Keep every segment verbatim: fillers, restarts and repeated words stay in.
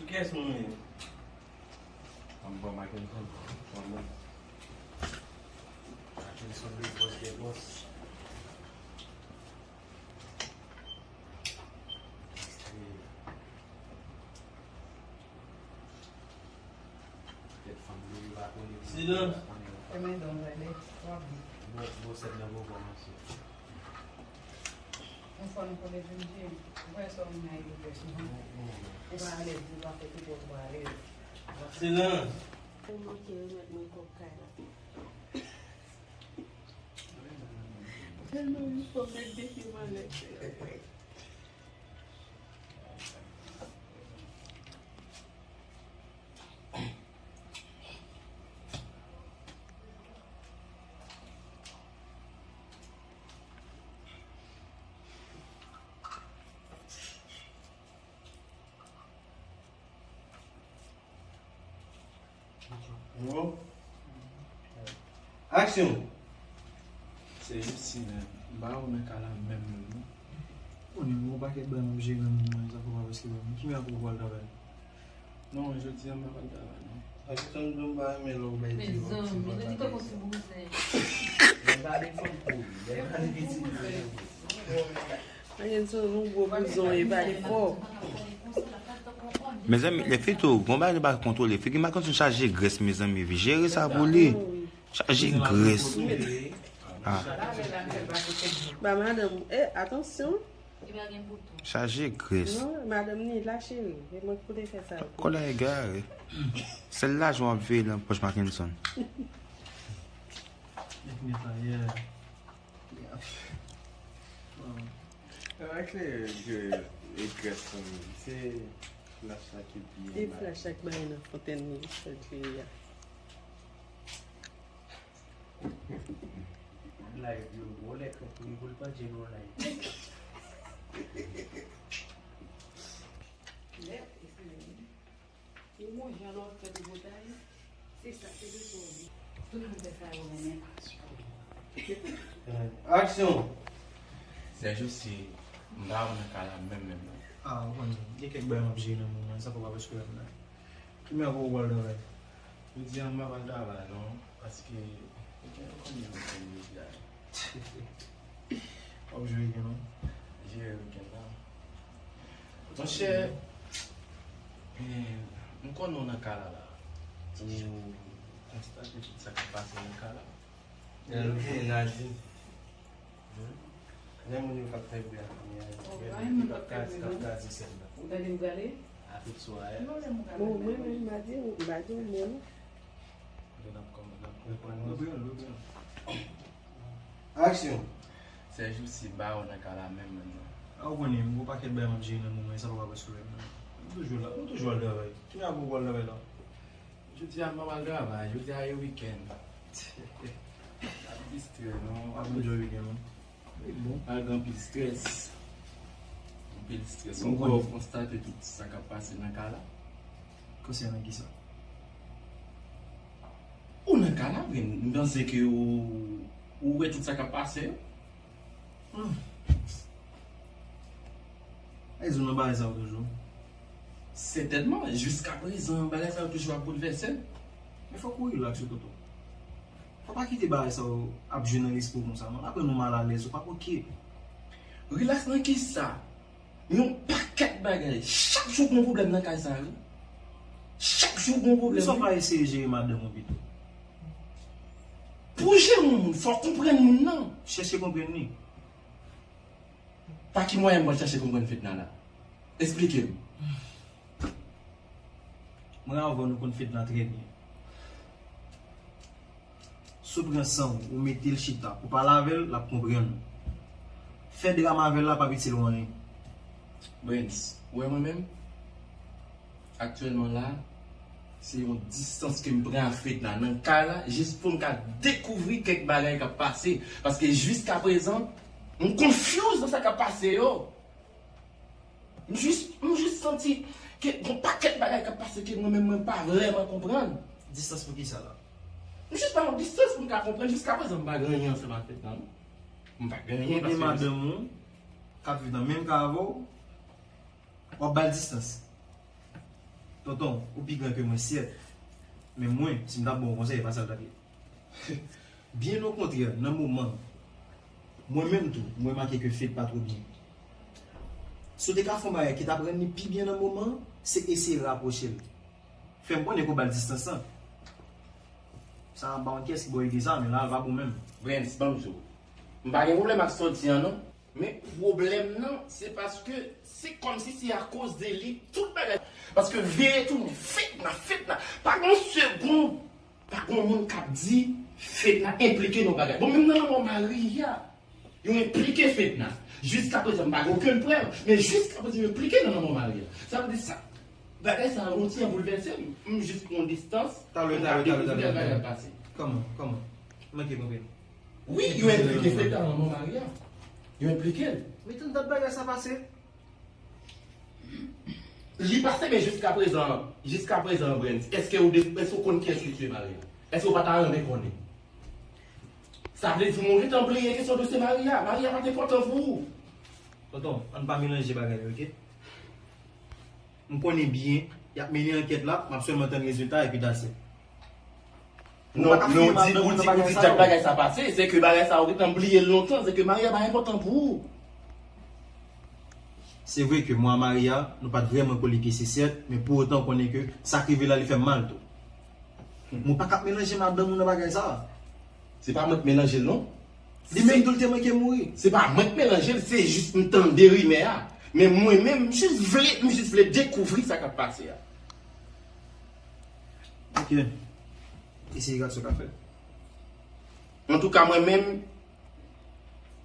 Kiyès mwen ye? An bon, Mackenson. Mackenson, le boss des boss. Silans. Yon fwa nou kole vin di, ou wè sa ou menm a yo fè souvan. Ou pa alèz, ou pa fè tout wòt ou alèz. Silans. Ou manke remèt mwen kòb kay la. Tèlman wi, fò m met depi m anlè. Aksyon! Se jis si menm. M pa wè w nan ka la menm menm non. Konnen yon pakèt bagay m ap jere nan moman sa, papa, paske menm ki mè pou w al travay? Non, jodi a m pa pral travay non. Aksyon, m pa renmen lè w bay ti vòt, ti vòt. Mezanmi, lè pale fanm pou li, lè pale piti pou li. Anyen sou nou gwo bouzon e pale fò. Mezanmi, lè fi tou, gon bagay nou pa ka kontwole. Figi Mackenson chaje grès, mezanmi. Jere sa pou li. Chaje grès. Ah. Ba madanm, eh, atansyon. Chaje grès. Non, madanm ni la, cheri. E mwen ki pou te fè sa. Kòlè egare. Sèl lajan w ap veye nan pòch Mackenson. Nèg netwayè. Bon. Sa va klere ke e grès fanmi. Se flach la ki byen. E flach la ki bay nan fontèn li, sa l klere a. Live yo, bon, lè krèk li pou l pandje nou live. Lè, eskize m. Ou gon jan lè w ap fè tripotay, se sa, se de sa w ye. Tout moun fè sa yo renmen. Aksyon! Sèjousi, m pa wè w nan ka la menm, menm non. Ah, ou konnen, gen kèk bagay m ap jere nan moman, sa papa pa sou wè m la. Ki mè pou ou pral travay? Jodi a, m pa pral travay non, paske ou gen, ou konnen m konn jodi a. W ap jwe gen non. Jere wikenn nan. Monchè, eh, m konnen w nan ka la la. Ou konstate tout sa k ap pase nan ka la. Nadine. Lè moun yo k ap fè bri ak fanmi a, gen moun ki p ap ka di, k ap ka di sèl la. Ou tande m prale? A tout swa, eh. Bon, mwen menm, m pa di, m pa di yon mo non. N ap kòm-, n ap reprann. Reprann, reprann. Aksyon! Sèjousi, m pa wè w nan ka la menm, menm non. A, ou konnen, m gon pakèt bagay m ap jere nan moman, sa pa prèske menm non. M toujou la, m toujou al travay. Kilè pou w al travay la? Jodi a, m pa pral travay, jodi a e wikenn. Ap distrè non. Ap enjoy wikenn non. Bon. Malgre anpil strès. Anpil strès. Ou kwè w konstate tout sa k ap pase nan ka la? Konsènan kisa? Ou nan ka la vre, m panse ke ou, ou wè tout sa k ap pase yo. Hmm. Ay, ou nan bagay sa yo toujou? Sètènman, jiskaprezan, bagay sa yo toujou ap boulvèse m. Men fòk ou rilaks wi, tonton. Fò pa kite bagay sa yo ap jwe nan lespri w konsa non. Apre nou malalèz, ou p ap oke. Rilaks nan kisa? Yon pakèt bagay. Chak jou gon pwoblèm nan kay sa a wi. Chak jou gon pwoblèm. Poukisa w pa eseye jere madanm ou pito? Pou w jere yon moun, fò w konprann moun nan. Chèche konprann li. Pa ki mwayen m pral chache konprann Fedna la? Esplike m. Mwen avè w nou konn Fedna trè byen. Si w pran san w, ou mete l chita pou pale avè l, l ap konprann ou. Fè dram avè l la p ap itil ou anyen. Brens, ou wè mwen menm? Aktyèlman la, se yon distans ke m pran ak Fedna nan kay la, jis pou m ka dekouvri kèk bagay k ap pase. Paske jiskaprezan, m konfyouz nan sa k ap pase yo. M jis, m jis santi ke gon pakèt bagay k ap pase ke mwen menm mwen pa vrèman konprann. Distans pou kisa la? M jis ba yon distans pou m ka konprann. Jiskaprezan m pa gen anyen ansanm ak Fedna non. M pa gen anyen. Ou gen madanm ou k ap viv nan menm kay avè w, w ap ba l distans. Tonton, ou pi gran ke mwen, sèt. Men mwen, si m t ap ba w konsèy, e pa sa l t ap ye. Byen okontrè, nan moman, mwen menm tou, mwen remake ke Fed pa twò byen. Si w te ka fè yon bagay ki t ap rann li pi byen nan moman, se eseye rapwoche l. Fè m konnen ke w ba l distans lan. Sa pa yon kès ki ba w ide sa, men la, l pa bon menm. Brens, ban m di w. M pa gen pwoblèm ak sa w di an, non. Men pwoblèm nan, se paske se kòmsi se akoz de li tout bagay. Paske vire tounen, Fedna, Fedna. Pa gen yon segonn, pa gen yon moun k ap di Fedna enplike nan bagay. Bon, menm nan lanmò Maria, yo enplike Fedna. Jiskaprezan, m pa gen okenn prèv, men jiskaprezan, yo enplike nan lanmò Maria. Sa vle di sa, bagay sa a, yon ti jan boulvèse m. M jis pran distans, talè, m ka talè, talè, dekouvri talè, bagay talè. Ap pase. Kòman, kòman? M manke konprann. Wi, yo enplike Fedna nan lanmò Maria. Yo enplike l. Men tout dat bagay sa pase. Li pase, men jiskaprezan, jiskaprezan, Brens, èske ou de, èske ou konn kiyès ki tiye Maria? Èske ou pa ta renmen konnen? Sa vle di, mwen gentan bliye kesyon dosye Maria. Maria pa t enpòtan pou ou. Tonton, ann pa melanje bagay yo, oke? M konnen byen, y ap mennen ankèt la, m ap sèlman tann rezilta epi that's it. Non, men ou di, ou di, ou di dat bagay sa pase, se ke bagay sa ou gentan bliye l lontan, se ke Maria pa enpòtan pou ou. Se vre ke mwen a Maria, nou pa t vrèman kole ke se sèt, men pou otan w konnen ke sa k rive la, li fè m mal tou. Mwen pa ka ap melanje madanm ou nan bagay sa. Se pa mwen k melanje l, non. Li menm tou, l te manke mouri. Se pa mwen k melanje l, se jis m tande rimè a. Men mwen menm, m jis vle, m jis vle dekouvri sa k ap pase a. Ok. Eseye gad sa w ka fè. Antouka, mwen menm,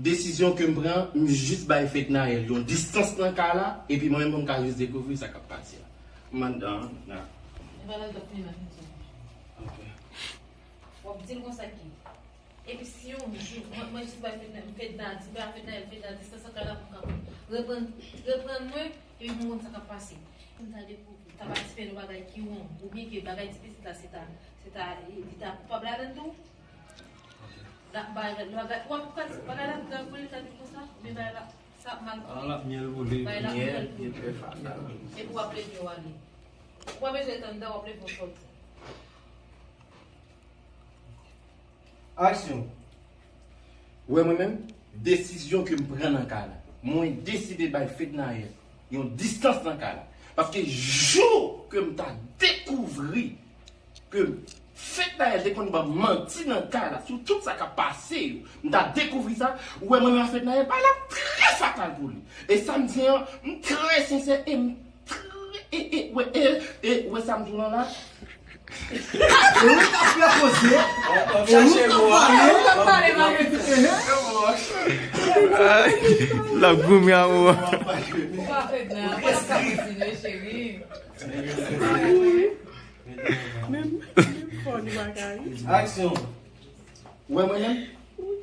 desizyon ke m pran, m jis bay Fednaelle yon distans nan kay la, epi mwen menm, pou m ka jis dekouvri sa k ap pase a. M anndan an, la. E pa la l t ap fini la, fini sa. Ok. W ap di l konsa ki. Epi si yon jou, mwen, mwen jis bay Fedna, Fedna, di bay Fedna, Fedna, distans an kay la pou m ka reprann, reprann mwen, epi pou m konn sa k ap pase. Pou m ta dekouvri, ta patisipe nan bagay ki wrong, oubyen ke bagay ti pitit la, se ta, se ta, li ta koupab ladan l tou. Ok. La, bagay, bagay, w ap, bagay la grav pou li ta di konsa, men bagay la, sa ap mal pou li. Bagay la ap mal pou li. Epi w ap leve w ale. Ou pa bezwen tann dan, w ap leve w sòti. Aksyon. Ou wè mwen menm, desizyon ke m pran nan kay la, mwen deside bay Fednaelle yon distans nan kay la. Paske jou ke m ta dekouvri ke Fednaelle te konn ban m manti nan kay la sou tout sa k ap pase yo, m ta dekouvri sa, ou wè mwen menm a Fednaelle, bagay la trè fatal pou li. E sa m di an, m trè sensè e m E, e, wè, e, e, wè sa m di w lan la. E ou t ap fè koze. E ou t ap pale. E ou t ap pale, malgre tout. L ap goumen a ou. Ou pa fèt nan, ou pa ka kontinye, cheri. Menm, menm fò li pa ka ri. Aksyon. Wè mwen menm,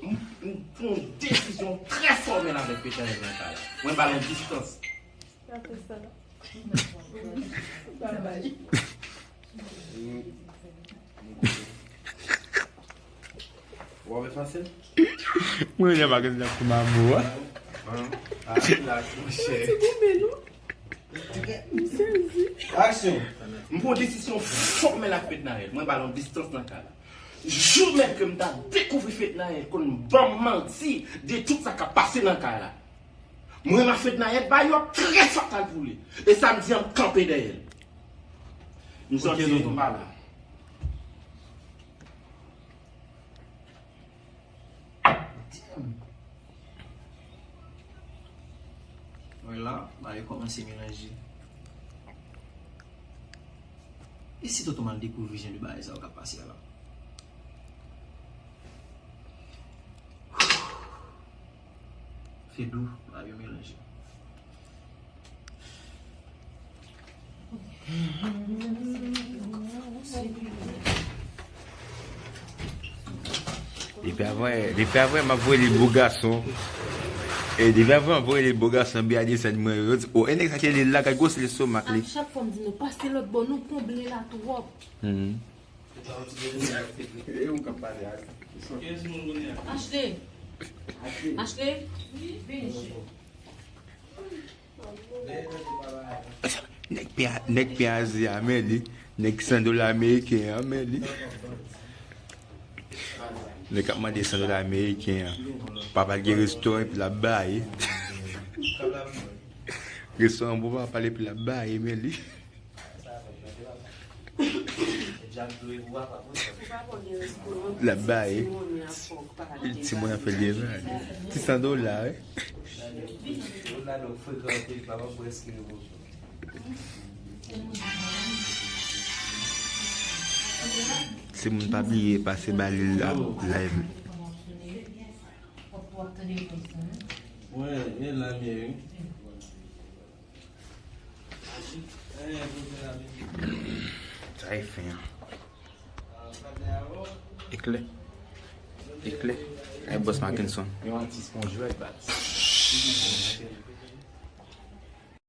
m, m pran yon desizyon trè fòmèl avèk Fednaelle nan kay la. Mwen ba l yon distans. Sa fè sa. Babay. W ap efase l? Mwen, jan pa gen nan koum amou a. An? A, la, monchè. Ti goumen, non? M sezi. Aksyon. M pran desizyon fòmèl ak Fednaelle. Mwen ba l yon distans nan kay la. Jou menm ke m ta dekouvri Fednaelle konn ban m manti de tout sa k ap pase nan kay la. Mwen menm a Fednaelle, bagay yo ap trè fatal pou li. E sa m di an, m kanpe dèyè l. M sòti, m pa la. Damn. Wè la, bagay yo kòmanse melanje. E si tonton m al dekouvri jan de bagay sa yo k ap pase a la? Fedou, bagay yo melanje. Depi avan, depi avan, m ap voye li bo gason. E depi avan, m ap voye li bo gason, byen desann mwen. Yo di, o, e nèg sa ki li la, gad gwosè lestomak li. A chak fwa m di nou, pase lòt bò, nou konble la twòp. Mhm. E ou k ap pale a? Ashley. Ashley. Ashley. Vini. Nèg pen, nèg pen Azi a, men li. Nèg san dola ameriken an, men li. Nèg k ap mande san dola ameriken an. Papa l gen restoran epi l ap baye. Restoran pou papa l epi l ap baye, men li. L ap baye. Ti moun ap fè devan. Ti san dola, wi. Si moun pa bliye, pase ba li la, live. Mwen, men la m ye, wi. Sa e fen an. Eklè. Eklè. Ay, Bòs Mackenson. Yon atis kon jwèt, baz.